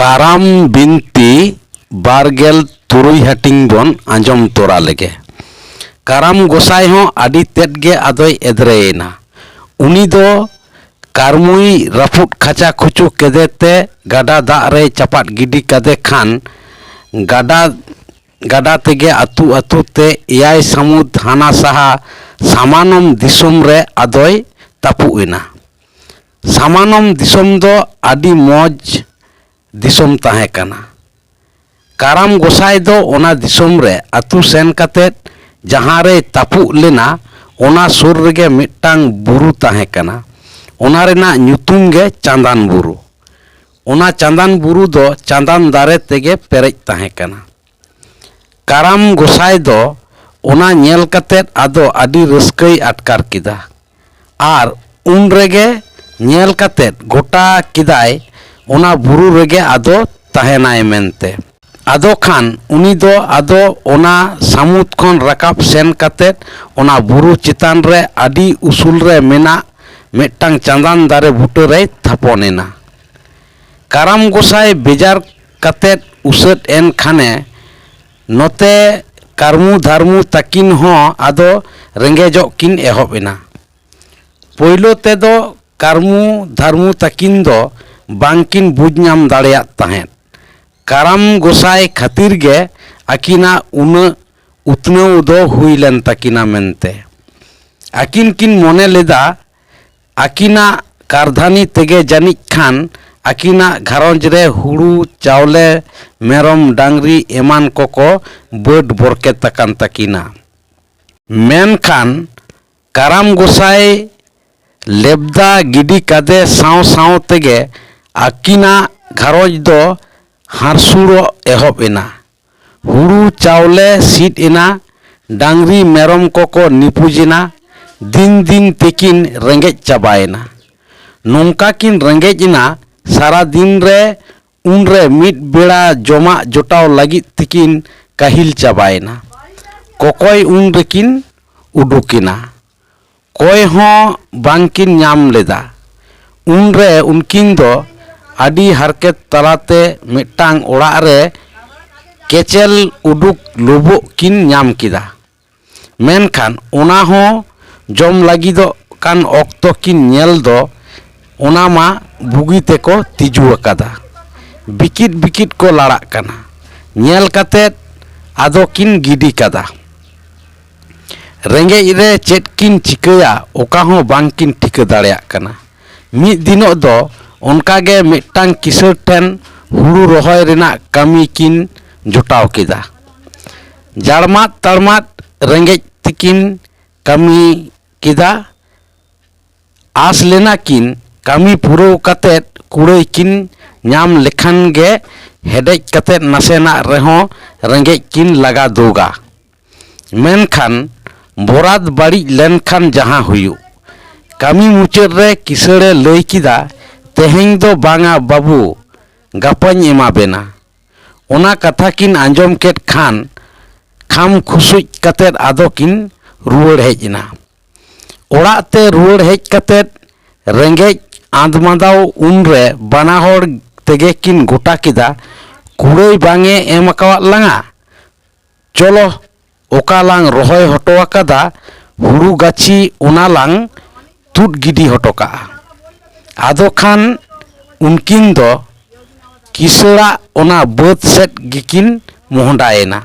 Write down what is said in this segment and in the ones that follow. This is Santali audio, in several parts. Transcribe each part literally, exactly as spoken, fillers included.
ᱠᱟᱨᱟᱢ ᱵᱤᱱᱛᱤ ᱵᱟᱨ ᱜᱮᱞ ᱛᱩᱨᱩᱭ ᱦᱟᱹᱴᱤᱧ ᱵᱚᱱ ᱟᱸᱡᱚᱢ ᱛᱚᱨᱟ ᱞᱮᱜᱮ᱾ ᱠᱟᱨᱟᱢ ᱜᱚᱸᱥᱟᱭ ᱦᱚᱸ ᱟᱹᱰᱤ ᱛᱮᱫ ᱜᱮ ᱟᱫᱚᱭ ᱮᱫᱽᱨᱮᱭᱮᱱᱟ᱾ ᱩᱱᱤ ᱫᱚ ᱠᱟᱹᱨᱢᱩᱭ ᱨᱟᱹᱯᱩᱫ ᱠᱷᱟᱪᱟ ᱠᱷᱩᱪᱩ ᱠᱮᱫᱮ ᱛᱮ ᱜᱟᱰᱟ ᱫᱟᱜ ᱨᱮᱭ ᱪᱟᱯᱟᱫ ᱜᱤᱰᱤ ᱠᱟᱫᱮ ᱠᱷᱟᱱ, ᱜᱟᱰᱟ, ᱜᱟᱰᱟ ᱛᱮᱜᱮ ᱟᱹᱛᱩ ᱟᱹᱛᱩ ᱛᱮ ᱮᱭᱟᱭ ᱥᱟᱹᱢᱩᱫ ᱦᱟᱱᱟ ᱥᱟᱦᱟ ᱥᱟᱢᱟᱱᱚᱢ ᱫᱤᱥᱚᱢ ᱨᱮ ᱟᱫᱚᱭ ᱛᱟᱹᱯᱩᱜ ᱮᱱᱟ᱾ ᱥᱟᱢᱟᱱᱚᱢ ᱫᱤᱥᱚᱢ ᱫᱚ ᱟᱹᱰᱤ ᱢᱚᱡᱽ ᱫᱤᱥᱚᱢ ᱛᱟᱦᱮᱸ ᱠᱟᱱᱟ᱾ ᱠᱟᱨᱟᱢ ᱜᱚᱸᱥᱟᱭ ᱫᱚ ᱚᱱᱟ ᱫᱤᱥᱚᱢ ᱨᱮ ᱟᱹᱛᱩ ᱥᱮᱱ ᱠᱟᱛᱮ ᱡᱟᱦᱟᱸ ᱨᱮᱭ ᱛᱟᱹᱯᱩᱜ ᱞᱮᱱᱟ, ᱚᱱᱟ ᱥᱩᱨ ᱨᱮᱜᱮ ᱢᱤᱫᱴᱟᱝ ᱵᱩᱨᱩ ᱛᱟᱦᱮᱸ ᱠᱟᱱᱟ᱾ ᱚᱱᱟ ᱨᱮᱱᱟᱜ ᱧᱩᱛᱩᱢ ᱜᱮ ᱪᱟᱸᱫᱟᱱ ᱵᱩᱨᱩ᱾ ᱚᱱᱟ ᱪᱟᱸᱫᱟᱱ ᱵᱩᱨᱩ ᱫᱚ ᱪᱟᱸᱫᱟᱱ ᱫᱟᱨᱮ ᱛᱮᱜᱮ ᱯᱮᱨᱮᱡ ᱛᱟᱦᱮᱸ ᱠᱟᱱᱟ᱾ ᱠᱟᱨᱟᱢ ᱜᱚᱸᱥᱟᱭ ᱫᱚ ᱚᱱᱟ ᱧᱮᱞ ᱠᱟᱛᱮ ᱟᱫᱚ ᱟᱹᱰᱤ ᱨᱟᱹᱥᱠᱟᱹᱭ ᱟᱴᱠᱟᱨ ᱠᱮᱫᱟ᱾ ᱟᱨ ᱩᱱ ᱨᱮᱜᱮ ᱧᱮᱞ ᱠᱟᱛᱮ ᱜᱚᱴᱟ ᱠᱮᱫᱟᱭ ᱚᱱᱟ ᱵᱩᱨᱩ ᱨᱮᱜᱮ ᱟᱫᱚ ᱛᱟᱦᱮᱱᱟᱭ ᱢᱮᱱᱛᱮ᱾ ᱟᱫᱚ ᱠᱷᱟᱱ ᱩᱱᱤ ᱫᱚ ᱟᱫᱚ ᱚᱱᱟ ᱥᱟᱹᱢᱩᱫ ᱠᱷᱚᱱ ᱨᱟᱠᱟᱵ ᱥᱮᱱ ᱠᱟᱛᱮ ᱚᱱᱟ ᱵᱩᱨᱩ ᱪᱮᱛᱟᱱ ᱨᱮ ᱟᱹᱰᱤ ᱩᱥᱩᱞ ᱨᱮ ᱢᱮᱱᱟᱜ ᱢᱤᱫᱴᱟᱝ ᱪᱟᱸᱫᱟᱱ ᱫᱟᱨᱮ ᱵᱩᱴᱟᱹ ᱨᱮᱭ ᱛᱷᱟᱯᱚᱱ ᱮᱱᱟ᱾ ᱠᱟᱨᱟᱢ ᱜᱚᱸᱥᱟᱭ ᱵᱮᱡᱟᱨ ᱠᱟᱛᱮ ᱩᱥᱟᱹᱫ ᱮᱱ ᱠᱷᱟᱱᱮ ᱱᱚᱛᱮ ᱠᱟᱹᱨᱢᱩ ᱫᱷᱟᱨᱢᱩ ᱛᱟᱹᱠᱤᱱ ᱦᱚᱸ ᱟᱫᱚ ᱨᱮᱸᱜᱮᱡᱚᱜ ᱠᱤᱱ ᱮᱦᱚᱵ ᱮᱱᱟ᱾ ᱯᱳᱭᱞᱳ ᱛᱮᱫᱚ ᱠᱟᱹᱨᱢᱩ ᱫᱷᱟᱨᱢᱩ ᱛᱟᱹᱠᱤᱱ ᱫᱚ ᱵᱟᱝᱠᱤᱱ ᱵᱩᱡᱽ ᱧᱟᱢ ᱫᱟᱲᱮᱭᱟᱫ ᱛᱟᱦᱮᱸᱫ ᱠᱟᱨᱟᱢ ᱜᱚᱸᱥᱟᱭ ᱠᱷᱟᱹᱛᱤᱨ ᱜᱮ ᱟᱹᱠᱤᱱᱟᱜ ᱩᱱᱟᱹᱜ ᱩᱛᱱᱟᱹᱣ ᱫᱚ ᱦᱩᱭ ᱞᱮᱱ ᱛᱟᱹᱠᱤᱱᱟ ᱢᱮᱱᱛᱮ᱾ ᱟᱹᱠᱤᱱ ᱠᱤᱱ ᱢᱚᱱᱮ ᱞᱮᱫᱟ, ᱟᱹᱠᱤᱱᱟᱜ ᱠᱟᱨᱫᱷᱟᱹᱱᱤ ᱛᱮᱜᱮ ᱡᱟᱹᱱᱤᱡ ᱠᱷᱟᱱ ᱟᱹᱠᱤᱱᱟᱜ ᱜᱷᱟᱨᱚᱸᱡᱽ ᱨᱮ ᱦᱩᱲᱩ, ᱪᱟᱣᱞᱮ, ᱢᱮᱨᱚᱢ, ᱰᱟᱝᱨᱤ ᱮᱢᱟᱱ ᱠᱚᱠᱚ ᱵᱟᱹᱰ ᱵᱚᱨᱠᱮᱛ ᱟᱠᱟᱱ ᱛᱟᱹᱠᱤᱱᱟ᱾ ᱢᱮᱱᱠᱷᱟᱱ ᱠᱟᱨᱟᱢ ᱜᱚᱸᱥᱟᱭ ᱞᱮᱵᱫᱟ ᱜᱤᱰᱤ ᱠᱟᱫᱮ ᱥᱟᱶ ᱥᱟᱶ ᱛᱮᱜᱮ ᱟᱹᱠᱤᱱᱟᱜ ᱜᱷᱟᱨᱚᱸᱡᱽ ᱫᱚ ᱦᱟᱨᱥᱩᱲᱚᱜ ᱮᱦᱚᱵ ᱮᱱᱟ᱾ ᱦᱩᱲᱩ ᱪᱟᱣᱞᱮ ᱥᱤᱫ ᱮᱱᱟ, ᱰᱟᱝᱨᱤ ᱢᱮᱨᱚᱢ ᱠᱚᱠᱚ ᱱᱤᱯᱩᱡ ᱮᱱᱟ᱾ ᱫᱤᱱ ᱫᱤᱱ ᱛᱮᱠᱤᱱ ᱨᱮᱸᱜᱮᱡ ᱪᱟᱵᱟᱭᱮᱱᱟ᱾ ᱱᱚᱝᱠᱟ ᱠᱤᱱ ᱨᱮᱸᱜᱮᱡ ᱮᱱᱟ, ᱥᱟᱨᱟ ᱫᱤᱱ ᱨᱮ ᱩᱱᱨᱮ ᱢᱤᱫ ᱵᱮᱲᱟ ᱡᱚᱢᱟᱜ ᱡᱚᱴᱟᱣ ᱞᱟᱹᱜᱤᱫ ᱛᱮᱠᱤᱱ ᱠᱟᱹᱦᱤᱞ ᱪᱟᱵᱟᱭᱮᱱᱟ᱾ ᱠᱚᱠᱚᱭ ᱩᱱ ᱨᱮᱠᱤᱱ ᱩᱰᱩᱠᱮᱱᱟ᱾ ᱠᱚᱭ ᱦᱚᱸ ᱵᱟᱝᱠᱤᱱ ᱧᱟᱢ ᱞᱮᱫᱟ᱾ ᱩᱱᱨᱮ ᱩᱱᱠᱤᱱ ᱫᱚ ᱟᱹᱰᱤ ᱦᱟᱨᱠᱮᱛ ᱛᱟᱞᱟᱛᱮ ᱢᱤᱫᱴᱟᱝ ᱚᱲᱟᱜ ᱨᱮ ᱠᱮᱪᱮᱞ ᱩᱰᱩᱠ ᱞᱩᱵᱩᱜ ᱠᱤᱱ ᱧᱟᱢ ᱠᱮᱫᱟ᱾ ᱢᱮᱱᱠᱷᱟᱱ ᱚᱱᱟ ᱦᱚᱸ ᱡᱚᱢ ᱞᱟᱹᱜᱤᱫᱚᱜ ᱠᱟᱱ ᱚᱠᱛᱚ ᱠᱤᱱ ᱧᱮᱞ ᱫᱚ, ᱚᱱᱟ ᱢᱟ ᱵᱩᱜᱤ ᱛᱮᱠᱚ ᱛᱤᱡᱩ ᱟᱠᱟᱫᱟ᱾ ᱵᱤᱠᱤᱴ ᱵᱤᱠᱤᱴ ᱠᱚ ᱞᱟᱲᱟᱜ ᱠᱟᱱᱟ᱾ ᱧᱮᱞ ᱠᱟᱛᱮᱫ ᱟᱫᱚ ᱠᱤᱱ ᱜᱤᱰᱤ ᱠᱟᱫᱟ᱾ ᱨᱮᱸᱜᱮᱡ ᱨᱮ ᱪᱮᱫ ᱠᱤᱱ ᱪᱤᱠᱟᱹᱭᱟ, ᱚᱠᱟ ᱦᱚᱸ ᱵᱟᱝ ᱠᱤᱱ ᱴᱷᱤᱠᱟᱹ ᱫᱟᱲᱮᱭᱟᱜ ᱠᱟᱱᱟ᱾ ᱢᱤᱫ ᱫᱤᱱᱚᱜ ᱫᱚ ᱚᱱᱠᱟ ᱜᱮ ᱢᱤᱫᱴᱟᱝ ᱠᱤᱥᱟᱹᱬ ᱴᱷᱮᱱ ᱦᱩᱲᱩ ᱨᱚᱦᱚᱭ ᱨᱮᱱᱟᱜ ᱠᱟᱹᱢᱤ ᱠᱤᱱ ᱡᱚᱴᱟᱣ ᱠᱮᱫᱟ᱾ ᱡᱟᱲᱢᱟᱫ ᱛᱟᱲᱢᱟᱫ ᱨᱮᱸᱜᱮᱡ ᱛᱮᱠᱤᱱ ᱠᱟᱹᱢᱤ ᱠᱮᱫᱟ᱾ ᱟᱸᱥ ᱞᱮᱱᱟ ᱠᱤᱱ, ᱠᱟᱹᱢᱤ ᱯᱩᱨᱟᱹᱣ ᱠᱟᱛᱮᱫ ᱠᱩᱲᱟᱹᱭ ᱠᱤᱱ ᱧᱟᱢ ᱞᱮᱠᱷᱟᱱ ᱜᱮ ᱦᱮᱰᱮᱡ ᱠᱟᱛᱮᱫ ᱱᱟᱥᱮᱱᱟᱜ ᱨᱮᱦᱚᱸ ᱨᱮᱸᱜᱮᱡ ᱠᱤᱱ ᱞᱟᱜᱟ ᱫᱳᱜᱟ᱾ ᱢᱮᱱᱠᱷᱟᱱ ᱵᱚᱨᱟᱫ ᱵᱟᱹᱲᱤᱡ ᱞᱮᱱᱠᱷᱟᱱ ᱡᱟᱦᱟᱸ ᱦᱩᱭᱩᱜ᱾ ᱠᱟᱹᱢᱤ ᱢᱩᱪᱟᱹᱫ ᱨᱮ ᱠᱤᱥᱟᱹᱬᱮ ᱞᱟᱹᱭ ᱠᱮᱫᱟ, "ᱛᱮᱦᱮᱧ ᱫᱚ ᱵᱟᱝᱟ ᱵᱟᱹᱵᱩ, ᱜᱟᱯᱟᱧ ᱮᱢᱟ ᱵᱮᱱᱟ᱾" ᱚᱱᱟ ᱠᱟᱛᱷᱟ ᱠᱤᱱ ᱟᱸᱡᱚᱢ ᱠᱮᱫ ᱠᱷᱟᱱ ᱠᱷᱟᱢ ᱠᱷᱩᱥᱩᱡ ᱠᱟᱛᱮᱫ ᱟᱫᱚ ᱠᱤᱱ ᱨᱩᱣᱟᱹᱲ ᱦᱮᱡ ᱮᱱᱟ᱾ ᱚᱲᱟᱜ ᱛᱮ ᱨᱩᱣᱟᱹᱲ ᱦᱮᱡ ᱠᱟᱛᱮᱫ ᱨᱮᱸᱜᱮᱡ ᱟᱸᱫᱽᱢᱟᱸᱫᱟᱣ ᱩᱱᱨᱮ ᱵᱟᱱᱟ ᱦᱚᱲ ᱛᱮᱜᱮ ᱠᱤᱱ ᱜᱚᱴᱟ ᱠᱮᱫᱟ, "ᱠᱩᱲᱟᱹᱭ ᱵᱟᱝ ᱮ ᱮᱢ ᱟᱠᱟᱣᱟᱫ ᱞᱟᱝᱟ᱾ ᱪᱚᱞᱚ, ᱚᱠᱟ ᱞᱟᱝ ᱨᱚᱦᱚᱭ ᱦᱚᱴᱚ ᱟᱠᱟᱫᱟ ᱦᱩᱲᱩ ᱜᱟᱹᱪᱷᱤ, ᱚᱱᱟ ᱞᱟᱝ ᱛᱩᱫ ᱜᱤᱰᱤ ᱦᱚᱴᱚ ᱠᱟᱜᱼᱟ᱾" ᱟᱫᱚ ᱠᱷᱟᱱ ᱩᱱᱠᱤᱱ ᱫᱚ ᱠᱤᱥᱟᱹᱬᱟᱜ ᱚᱱᱟ ᱵᱟᱹᱫᱽ ᱥᱮᱫ ᱜᱮᱠᱤᱱ ᱢᱚᱦᱰᱟᱭᱮᱱᱟ,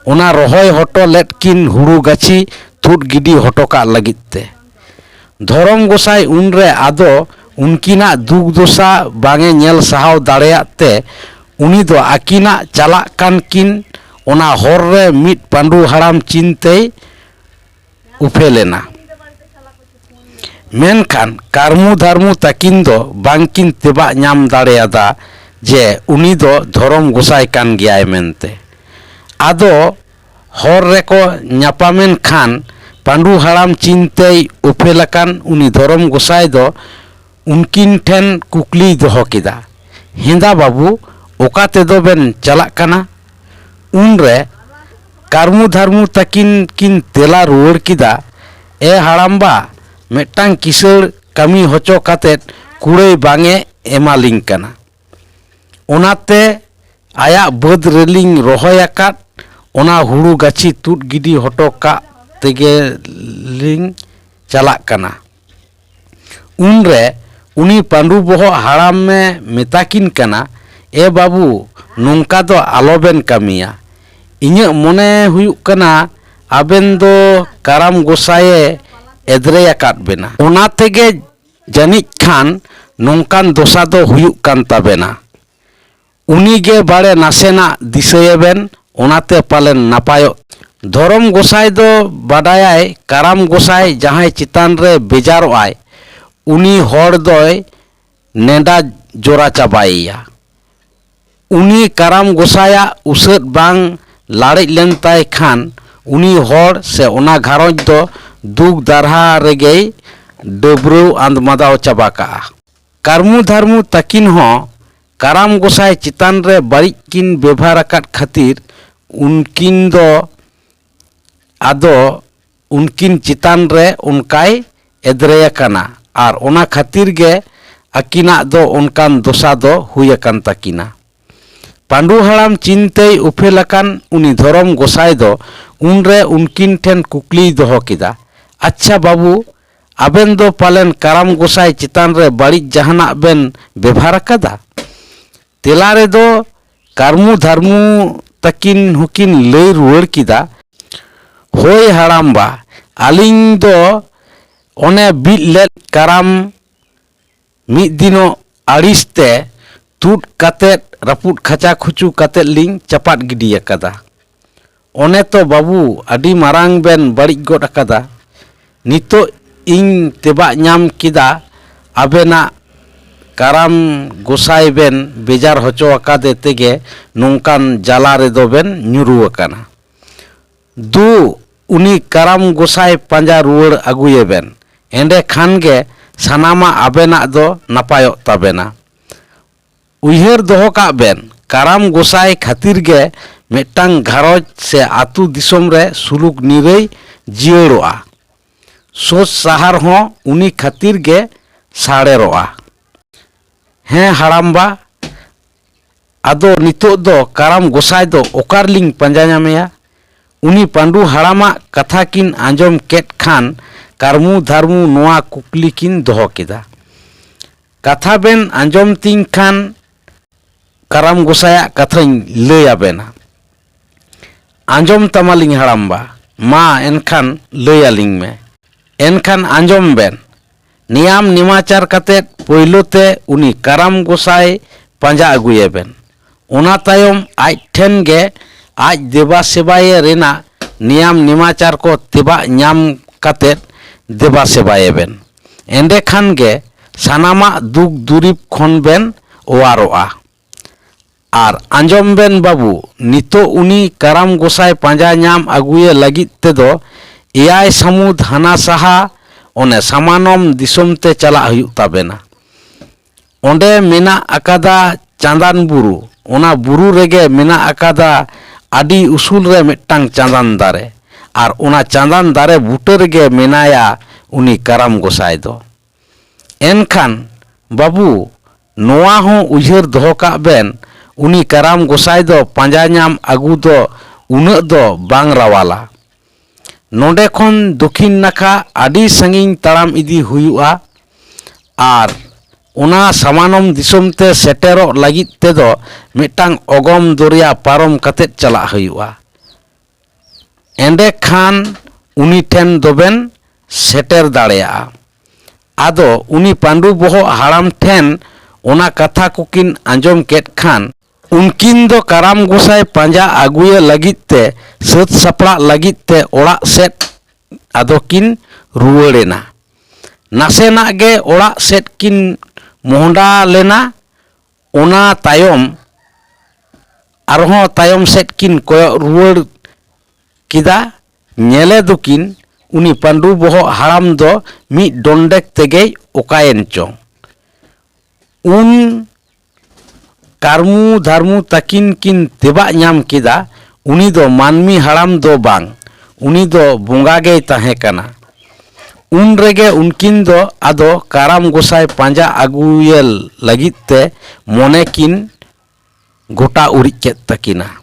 ᱚᱱᱟ ᱨᱚᱦᱚᱭ ᱦᱚᱴᱚ ᱞᱮᱫ ᱠᱤᱱ ᱦᱩᱲᱩ ᱜᱟᱹᱪᱷᱤ ᱛᱩᱫ ᱜᱤᱰᱤ ᱦᱚᱴᱚ ᱠᱟᱜ ᱞᱟᱹᱜᱤᱫ ᱛᱮ᱾ ᱫᱷᱚᱨᱚᱢ ᱜᱚᱸᱥᱟᱭ ᱩᱱᱨᱮ ᱟᱫᱚ ᱩᱱᱠᱤᱱᱟᱜ ᱫᱩᱠ ᱫᱚᱥᱟ ᱵᱟᱝ ᱮ ᱧᱮᱞ ᱥᱟᱦᱟᱣ ᱫᱟᱲᱮᱭᱟᱜ ᱛᱮ, ᱩᱱᱤ ᱫᱚ ᱟᱹᱠᱤᱱᱟᱜ ᱪᱟᱞᱟᱜ ᱠᱟᱱ ᱠᱤᱱ ᱚᱱᱟ ᱦᱚᱨ ᱨᱮ ᱢᱤᱫ ᱯᱟᱺᱰᱩ ᱦᱟᱲᱟᱢ ᱪᱤᱱᱛᱮᱭ ᱩᱯᱮᱞ ᱮᱱᱟ᱾ ᱢᱮᱱᱠᱷᱟᱱ ᱠᱟᱹᱨᱢᱩ ᱫᱷᱟᱨᱢᱩ ᱛᱟᱹᱠᱤᱱ ᱫᱚ ᱵᱟᱝᱠᱤᱱ ᱛᱮᱵᱟᱜ ᱧᱟᱢ ᱫᱟᱲᱮᱭᱟᱫᱟ ᱡᱮ ᱩᱱᱤ ᱫᱚ ᱫᱷᱚᱨᱚᱢ ᱜᱚᱸᱥᱟᱭ ᱠᱟᱱ ᱜᱮᱭᱟᱭ ᱢᱮᱱᱛᱮ᱾ ᱟᱫᱚ ᱦᱚᱨ ᱨᱮᱠᱚ ᱧᱟᱯᱟᱢᱮᱱ ᱠᱷᱟᱱ ᱯᱟᱺᱰᱩ ᱦᱟᱲᱟᱢ ᱪᱤᱱᱛᱮᱭ ᱩᱯᱮᱞ ᱟᱠᱟᱱ ᱩᱱᱤ ᱫᱷᱚᱨᱚᱢ ᱜᱚᱸᱥᱟᱭ ᱫᱚ ᱩᱱᱠᱤᱱ ᱴᱷᱮᱱ ᱠᱩᱠᱞᱤᱭ ᱫᱚᱦᱚ ᱠᱮᱫᱟ, "ᱦᱮᱸᱫᱟ ᱵᱟᱹᱵᱩ, ᱚᱠᱟ ᱛᱮᱫᱚ ᱵᱮᱱ ᱪᱟᱞᱟᱜ ᱠᱟᱱᱟ?" ᱩᱱᱨᱮ ᱠᱟᱹᱨᱢᱩ ᱫᱷᱟᱨᱢᱩ ᱛᱟᱹᱠᱤᱱ ᱠᱤᱱ ᱛᱮᱞᱟ ᱨᱩᱣᱟᱹᱲ ᱠᱮᱫᱟ, "ᱮ ᱦᱟᱲᱟᱢᱵᱟ, ᱢᱤᱫᱴᱟᱝ ᱠᱤᱥᱟᱹᱬ ᱠᱟᱹᱢᱤ ᱦᱚᱪᱚ ᱠᱟᱛᱮᱫ ᱠᱩᱲᱟᱹᱭ ᱵᱟᱝ ᱮ ᱮᱢᱟᱞᱤᱧ ᱠᱟᱱᱟ᱾ ᱚᱱᱟᱛᱮ ᱟᱭᱟᱜ ᱵᱟᱹᱫᱽ ᱨᱮᱞᱤᱧ ᱨᱚᱦᱚᱭ ᱟᱠᱟᱫ ᱚᱱᱟ ᱦᱩᱲᱩ ᱜᱟᱹᱪᱷᱤ ᱛᱩᱫ ᱜᱤᱰᱤ ᱦᱚᱴᱚ ᱠᱟᱜ ᱛᱮᱜᱮ ᱞᱤᱧ ᱪᱟᱞᱟᱜ ᱠᱟᱱᱟ᱾ ᱩᱱᱨᱮ ᱩᱱᱤ ᱯᱟᱹᱰᱩ ᱵᱚᱦᱚᱜ ᱦᱟᱲᱟᱢᱮ ᱢᱮᱛᱟ ᱠᱤᱱ ᱠᱟᱱᱟ, "ᱮ ᱵᱟᱹᱵᱩ, ᱱᱚᱝᱠᱟ ᱫᱚ ᱟᱞᱚᱵᱮᱱ ᱠᱟᱹᱢᱤᱭᱟ᱾ ᱤᱧᱟᱹᱜ ᱢᱚᱱᱮ ᱦᱩᱭᱩᱜ ᱠᱟᱱᱟ ᱟᱵᱮᱱ ᱫᱚ ᱠᱟᱨᱟᱢ ᱜᱚᱸᱥᱟᱭᱮ ᱮᱫᱽᱨᱮ ᱟᱠᱟᱫ ᱵᱮᱱᱟ᱾ ᱚᱱᱟ ᱛᱮᱜᱮ ᱡᱟᱹᱱᱤᱡ ᱠᱷᱟᱱ ᱱᱚᱝᱠᱟᱱ ᱫᱚᱥᱟ ᱫᱚ ᱦᱩᱭᱩᱜ ᱠᱟᱱ ᱛᱟᱵᱮᱱᱟ᱾ ᱩᱱᱤ ᱜᱮ ᱵᱟᱲᱮ ᱱᱟᱥᱮᱱᱟᱜ ᱫᱤᱥᱟᱹᱭᱮᱵᱮᱱ, ᱚᱱᱟᱛᱮ ᱯᱟᱞᱮᱱ ᱱᱟᱯᱟᱭᱚᱜ᱾ ᱫᱷᱚᱨᱚᱢ ᱜᱚᱸᱥᱟᱭ ᱫᱚ ᱵᱟᱰᱟᱭᱟᱭ ᱠᱟᱨᱟᱢ ᱜᱚᱸᱥᱟᱭ ᱡᱟᱦᱟᱸᱭ ᱪᱮᱛᱟᱱ ᱨᱮ ᱵᱮᱡᱟᱨᱚᱜᱼᱟᱭ, ᱩᱱᱤ ᱦᱚᱲ ᱫᱚᱭ ᱱᱮᱰᱟ ᱡᱚᱨᱟ ᱪᱟᱵᱟᱭᱮᱭᱟ᱾ ᱩᱱᱤ ᱠᱟᱨᱟᱢ ᱜᱚᱸᱥᱟᱭᱟᱜ ᱩᱥᱟᱹᱫ ᱵᱟᱝ ᱞᱟᱲᱮᱡ ᱞᱮᱱ ᱛᱟᱭ ᱠᱷᱟᱱ, ᱩᱱᱤ ᱦᱚᱲ ᱥᱮ ᱚᱱᱟ ᱜᱷᱟᱨᱚᱸᱡᱽ ᱫᱚ ᱫᱩᱠ ᱫᱟᱨᱦᱟ ᱨᱮᱜᱮᱭ ᱰᱟᱹᱵᱽᱨᱟᱹᱣ ᱟᱸᱫᱽᱢᱟᱫᱟᱣ ᱪᱟᱵᱟ ᱠᱟᱜᱼᱟ᱾ ᱠᱟᱹᱨᱢᱩ ᱫᱷᱟᱨᱢᱩ ᱛᱟᱹᱠᱤᱱ ᱦᱚᱸ ᱠᱟᱨᱟᱢ ᱜᱚᱸᱥᱟᱭ ᱪᱮᱛᱟᱱ ᱨᱮ ᱵᱟᱹᱲᱤᱡ ᱠᱤᱱ ᱵᱮᱵᱷᱟᱨ ᱟᱠᱟᱫ ᱠᱷᱟᱹᱛᱤᱨ ᱩᱱᱠᱤᱱ ᱫᱚ ᱟᱫᱚ ᱩᱱᱠᱤᱱ ᱪᱮᱛᱟᱱ ᱨᱮ ᱚᱱᱠᱟᱭ ᱮᱫᱽᱨᱮ ᱟᱠᱟᱱᱟ ᱟᱨ ᱚᱱᱟ ᱠᱷᱟᱹᱛᱤᱨ ᱜᱮ ᱟᱹᱠᱤᱱᱟᱜ ᱫᱚ ᱚᱱᱠᱟᱱ ᱫᱚᱥᱟ ᱫᱚ ᱦᱩᱭ ᱟᱠᱟᱱ ᱛᱟᱹᱠᱤᱱᱟ᱾ ᱯᱟᱹᱰᱩ ᱦᱟᱲᱟᱢ ᱪᱤᱱᱛᱟᱹᱭ ᱩᱯᱮᱞ ᱟᱠᱟᱱ ᱩᱱᱤ ᱫᱷᱚᱨᱚᱢ ᱜᱚᱸᱥᱟᱭ ᱫᱚ ᱩᱱᱨᱮ ᱩᱱᱠᱤᱱ ᱴᱷᱮᱱ ᱠᱩᱠᱞᱤᱭ ᱫᱚᱦᱚ ᱠᱮᱫᱟ, "ᱟᱪᱪᱷᱟ ᱵᱟᱹᱵᱩ, ᱟᱵᱮᱱ ᱫᱚ ᱯᱟᱞᱮᱱ ᱠᱟᱨᱟᱢ ᱜᱚᱸᱥᱟᱭ ᱪᱮᱛᱟᱱ ᱨᱮ ᱵᱟᱹᱲᱤᱡ ᱡᱟᱦᱟᱱᱟᱜ ᱵᱮᱱ ᱵᱮᱵᱷᱟᱨ ᱟᱠᱟᱫᱟ?" ᱛᱮᱞᱟ ᱨᱮᱫᱚ ᱠᱟᱹᱨᱢᱩ ᱫᱷᱟᱨᱢᱩ ᱛᱟᱹᱠᱤᱱ ᱦᱚᱸᱠᱤᱱ ᱞᱟᱹᱭ ᱨᱩᱣᱟᱹᱲ ᱠᱮᱫᱟ, "ᱦᱳᱭ ᱦᱟᱲᱟᱢᱵᱟ, ᱟᱹᱞᱤᱧ ᱫᱚ ᱚᱱᱮ ᱵᱤᱫ ᱞᱮᱫ ᱠᱟᱨᱟᱢ ᱢᱤᱫ ᱫᱤᱱᱚᱜ ᱟᱹᱲᱤᱥ ᱛᱮ ᱛᱩᱫ ᱠᱟᱛᱮᱫ ᱨᱟᱹᱯᱩᱫ ᱠᱷᱟᱪᱟ ᱠᱷᱩᱪᱩ ᱠᱟᱛᱮᱫ ᱞᱤᱧ ᱪᱟᱯᱟᱫ ᱜᱤᱰᱤ ᱟᱠᱟᱫᱟ᱾ ᱚᱱᱮ ᱛᱚ ᱵᱟᱹᱵᱩ, ᱟᱹᱰᱤ ᱢᱟᱨᱟᱝ ᱵᱮᱱ ᱵᱟᱹᱲᱤᱡ ᱜᱚᱫ ᱟᱠᱟᱫᱟ᱾ ᱱᱤᱛᱚᱜ ᱤᱧ ᱛᱮᱵᱟᱜ ᱧᱟᱢ ᱠᱮᱫᱟ, ᱟᱵᱮᱱᱟᱜ ᱠᱟᱨᱟᱢ ᱜᱚᱸᱥᱟᱭ ᱵᱮᱱ ᱵᱮᱡᱟᱨ ᱦᱚᱪᱚ ᱟᱠᱟᱫᱮ ᱛᱮᱜᱮ ᱱᱚᱝᱠᱟᱱ ᱡᱟᱞᱟ ᱨᱮᱫᱚ ᱵᱮᱱ ᱧᱩᱨᱩ ᱟᱠᱟᱱᱟ᱾ ᱫᱩ, ᱩᱱᱤ ᱠᱟᱨᱟᱢ ᱜᱚᱸᱥᱟᱭ ᱯᱟᱸᱡᱟ ᱨᱩᱣᱟᱹᱲ ᱟᱹᱜᱩᱭᱮᱵᱮᱱ, ᱮᱸᱰᱮ ᱠᱷᱟᱱ ᱜᱮ ᱥᱟᱱᱟᱢᱟᱜ ᱟᱵᱮᱱᱟᱜ ᱫᱚ ᱱᱟᱯᱟᱭᱚᱜ ᱛᱟᱵᱮᱱᱟ᱾ ᱩᱭᱦᱟᱹᱨ ᱫᱚᱦᱚ ᱠᱟᱜ ᱵᱮᱱ, ᱠᱟᱨᱟᱢ ᱜᱚᱸᱥᱟᱭ ᱠᱷᱟᱹᱛᱤᱨ ᱜᱮ ᱢᱤᱫᱴᱟᱝ ᱜᱷᱟᱨᱚᱸᱡᱽ ᱥᱮ ᱟᱹᱛᱩ ᱫᱤᱥᱚᱢ ᱨᱮ ᱥᱩᱞᱩᱠ ᱱᱤᱨᱟᱹᱭ ᱡᱤᱭᱟᱹᱲᱚᱜᱼᱟ᱾ ᱥᱳᱪ ᱥᱟᱦᱟᱨ ᱦᱚᱸ ᱩᱱᱤ ᱠᱷᱟᱹᱛᱤᱨ ᱜᱮ ᱥᱟᱲᱮᱨᱚᱜᱼᱟ᱾ "ᱦᱮᱸ ᱦᱟᱲᱟᱢᱵᱟ, ᱟᱫᱚ ᱱᱤᱛᱚᱜ ᱫᱚ ᱠᱟᱨᱟᱢ ᱜᱚᱸᱥᱟᱭ ᱫᱚ ᱚᱠᱟ ᱨᱮᱞᱤᱧ ᱯᱟᱸᱡᱟ ᱧᱟᱢᱮᱭᱟ?" ᱩᱱᱤ ᱯᱟᱹᱰᱩ ᱦᱟᱲᱟᱢᱟᱜ ᱠᱟᱛᱷᱟ ᱠᱤᱱ ᱟᱸᱡᱚᱢ ᱠᱮᱫ ᱠᱷᱟᱱ ᱠᱟᱹᱨᱢᱩ ᱫᱷᱟᱨᱢᱩ ᱱᱚᱣᱟ ᱠᱩᱠᱞᱤ ᱠᱤᱱ ᱫᱚᱦᱚ ᱠᱮᱫᱟ, "ᱠᱟᱛᱷᱟ ᱵᱮᱱ ᱟᱸᱡᱚᱢ ᱛᱤᱧ ᱠᱷᱟᱱ ᱠᱟᱨᱟᱢ ᱜᱚᱸᱥᱟᱭᱟᱜ ᱠᱟᱛᱷᱟᱧ ᱞᱟᱹᱭ ᱟᱵᱮᱱᱟ᱾" "ᱟᱸᱡᱚᱢ ᱛᱟᱢᱟᱞᱤᱧ ᱦᱟᱲᱟᱢᱵᱟ, ᱢᱟ ᱮᱱᱠᱷᱟᱱ ᱞᱟᱹᱭ ᱟᱹᱞᱤᱧ ᱢᱮ᱾" "ᱮᱱᱠᱷᱟᱱ ᱟᱸᱡᱚᱢ ᱵᱮᱱ, ᱱᱤᱭᱟᱢ ᱱᱮᱢᱟᱪᱟᱨ ᱠᱟᱛᱮᱫ ᱯᱳᱭᱞᱳ ᱛᱮ ᱩᱱᱤ ᱠᱟᱨᱟᱢ ᱜᱚᱸᱥᱟᱭ ᱯᱟᱸᱡᱟ ᱟᱹᱜᱩᱭᱮᱵᱮᱱ᱾ ᱚᱱᱟ ᱛᱟᱭᱚᱢ ᱟᱡ ᱴᱷᱮᱱ ᱜᱮ ᱟᱡ ᱫᱮᱵᱟ ᱥᱮᱵᱟᱭᱮ ᱨᱮᱱᱟᱜ ᱱᱤᱭᱟᱢ ᱱᱮᱢᱟᱪᱟᱨ ᱠᱚ ᱛᱮᱵᱟᱜ ᱧᱟᱢ ᱠᱟᱛᱮᱫ ᱫᱮᱵᱟ ᱥᱮᱵᱟᱭᱮᱵᱮᱱ᱾ ᱮᱸᱰᱮᱠᱷᱟᱱ ᱜᱮ ᱥᱟᱱᱟᱢᱟᱜ ᱫᱩᱠ ᱫᱩᱨᱤᱵ ᱠᱷᱚᱱ ᱵᱮᱱ ᱚᱣᱟᱨᱚᱜᱼᱟ᱾ ᱟᱨ ᱟᱸᱡᱚᱢ ᱵᱮᱱ ᱵᱟᱹᱵᱩ, ᱱᱤᱛᱚᱜ ᱩᱱᱤ ᱠᱟᱨᱟᱢ ᱜᱚᱸᱥᱟᱭ ᱯᱟᱸᱡᱟ ᱧᱟᱢ ᱟᱹᱜᱩᱭᱮ ᱞᱟᱹᱜᱤᱫ ᱛᱮᱫᱚ ᱮᱭᱟᱭ ᱥᱟᱹᱢᱩᱫ ᱦᱟᱱᱟ ᱥᱟᱦᱟ ᱚᱱᱮ ᱥᱟᱢᱟᱱᱚᱢ ᱫᱤᱥᱚᱢ ᱛᱮ ᱪᱟᱞᱟᱜ ᱦᱩᱭᱩᱜ ᱛᱟᱵᱮᱱᱟ᱾ ᱚᱸᱰᱮ ᱢᱮᱱᱟᱜ ᱟᱠᱟᱫᱟ ᱪᱟᱸᱫᱟᱱ ᱵᱩᱨᱩ᱾ ᱚᱱᱟ ᱵᱩᱨᱩ ᱨᱮᱜᱮ ᱢᱮᱱᱟᱜ ᱟᱠᱟᱫᱟ ᱟᱹᱰᱤ ᱩᱥᱩᱞ ᱨᱮ ᱢᱤᱫᱴᱟᱝ ᱪᱟᱸᱫᱟᱱ ᱫᱟᱨᱮ᱾ ᱟᱨ ᱚᱱᱟ ᱪᱟᱸᱫᱟᱱ ᱫᱟᱨᱮ ᱵᱩᱴᱟᱹ ᱨᱮᱜᱮ ᱢᱮᱱᱟᱭᱟ ᱩᱱᱤ ᱠᱟᱨᱟᱢ ᱜᱚᱸᱥᱟᱭ ᱫᱚ᱾ ᱮᱱᱠᱷᱟᱱ ᱵᱟᱹᱵᱩ, ᱱᱚᱣᱟ ᱦᱚᱸ ᱩᱭᱦᱟᱹᱨ ᱫᱚᱦᱚ ᱠᱟᱜ ᱵᱮᱱ, ᱩᱱᱤ ᱠᱟᱨᱟᱢ ᱜᱚᱸᱥᱟᱭ ᱫᱚ ᱯᱟᱸᱡᱟ ᱧᱟᱢ ᱟᱹᱜᱩ ᱫᱚ ᱩᱱᱟᱹᱜ ᱫᱚ ᱵᱟᱝ ᱨᱟᱣᱟᱞᱟ᱾ ᱱᱚᱰᱮ ᱠᱷᱚᱱ ᱫᱚᱠᱷᱤᱱ ᱱᱟᱠᱷᱟ ᱟᱹᱰᱤ ᱥᱟᱺᱜᱤᱧ ᱛᱟᱲᱟᱢ ᱤᱫᱤ ᱦᱩᱭᱩᱜᱼᱟ᱾ ᱟᱨ ᱚᱱᱟ ᱥᱟᱢᱟᱱᱚᱢ ᱫᱤᱥᱚᱢ ᱛᱮ ᱥᱮᱴᱮᱨᱚᱜ ᱞᱟᱹᱜᱤᱫ ᱛᱮᱫᱚ ᱢᱤᱫᱴᱟᱝ ᱚᱜᱚᱢ ᱫᱚᱨᱭᱟ ᱯᱟᱨᱚᱢ ᱠᱟᱛᱮᱫ ᱪᱟᱞᱟᱜ ᱦᱩᱭᱩᱜᱼᱟ᱾ ᱮᱸᱰᱮᱠᱷᱟᱱ ᱩᱱᱤ ᱴᱷᱮᱱ ᱫᱚᱵᱮᱱ ᱥᱮᱴᱮᱨ ᱫᱟᱲᱮᱭᱟᱜᱼᱟ᱾ ᱟᱫᱚ ᱩᱱᱤ ᱯᱟᱹᱰᱩ ᱵᱚᱦᱚᱜ ᱦᱟᱲᱟᱢ ᱴᱷᱮᱱ ᱚᱱᱟ ᱠᱟᱛᱷᱟ ᱠᱚᱠᱤᱱ ᱟᱸᱡᱚᱢ ᱠᱮᱫ ᱠᱷᱟᱱ, ᱩᱱᱠᱤᱱ ᱫᱚ ᱠᱟᱨᱟᱢ ᱜᱚᱸᱥᱟᱭ ᱯᱟᱸᱡᱟ ᱟᱹᱜᱩᱭᱮ ᱞᱟᱹᱜᱤᱫ ᱛᱮ ᱥᱟᱹᱛ ᱥᱟᱯᱲᱟᱜ ᱞᱟᱹᱜᱤᱫ ᱛᱮ ᱚᱲᱟᱜ ᱥᱮᱫ ᱟᱫᱚ ᱠᱤᱱ ᱨᱩᱣᱟᱹᱲ ᱮᱱᱟ᱾ ᱱᱟᱥᱮᱱᱟᱜ ᱜᱮ ᱚᱲᱟᱜ ᱥᱮᱫ ᱠᱤᱱ ᱢᱚᱦᱰᱟ ᱞᱮᱱᱟ, ᱚᱱᱟ ᱛᱟᱭᱚᱢ ᱟᱨᱦᱚᱸ ᱛᱟᱭᱚᱢ ᱥᱮᱫ ᱠᱤᱱ ᱠᱚᱭᱚᱜ ᱨᱩᱣᱟᱹᱲ ᱠᱮᱫᱟ᱾ ᱧᱮᱞᱮ ᱫᱚᱠᱤᱱ ᱩᱱᱤ ᱯᱟᱹᱰᱩ ᱵᱚᱦᱚᱜ ᱦᱟᱲᱟᱢ ᱫᱚ ᱢᱤᱫ ᱰᱚᱸᱰᱮᱠ ᱛᱮᱜᱮᱭ ᱚᱠᱟᱭᱮᱱ ᱪᱚᱝ᱾ ᱩᱱ ᱠᱟᱹᱨᱢᱩ ᱫᱷᱟᱨᱢᱩ ᱛᱟᱹᱠᱤᱱ ᱠᱤᱱ ᱛᱮᱵᱟᱜ ᱧᱟᱢ ᱠᱮᱫᱟ, ᱩᱱᱤ ᱫᱚ ᱢᱟᱹᱱᱢᱤ ᱦᱟᱲᱟᱢ ᱫᱚ ᱵᱟᱝ, ᱩᱱᱤ ᱫᱚ ᱵᱚᱸᱜᱟ ᱜᱮᱭ ᱛᱟᱦᱮᱸ ᱠᱟᱱᱟ᱾ ᱩᱱ ᱨᱮᱜᱮ ᱩᱱᱠᱤᱱ ᱫᱚ ᱟᱫᱚ ᱠᱟᱨᱟᱢ ᱜᱚᱸᱥᱟᱭ ᱯᱟᱸᱡᱟ ᱟᱹᱜᱩᱭᱮ ᱞᱟᱹᱜᱤᱫ ᱛᱮ ᱢᱚᱱᱮ ᱠᱤᱱ ᱜᱚᱴᱟ ᱩᱨᱤᱡ ᱠᱮᱫ ᱛᱟᱹᱠᱤᱱᱟ᱾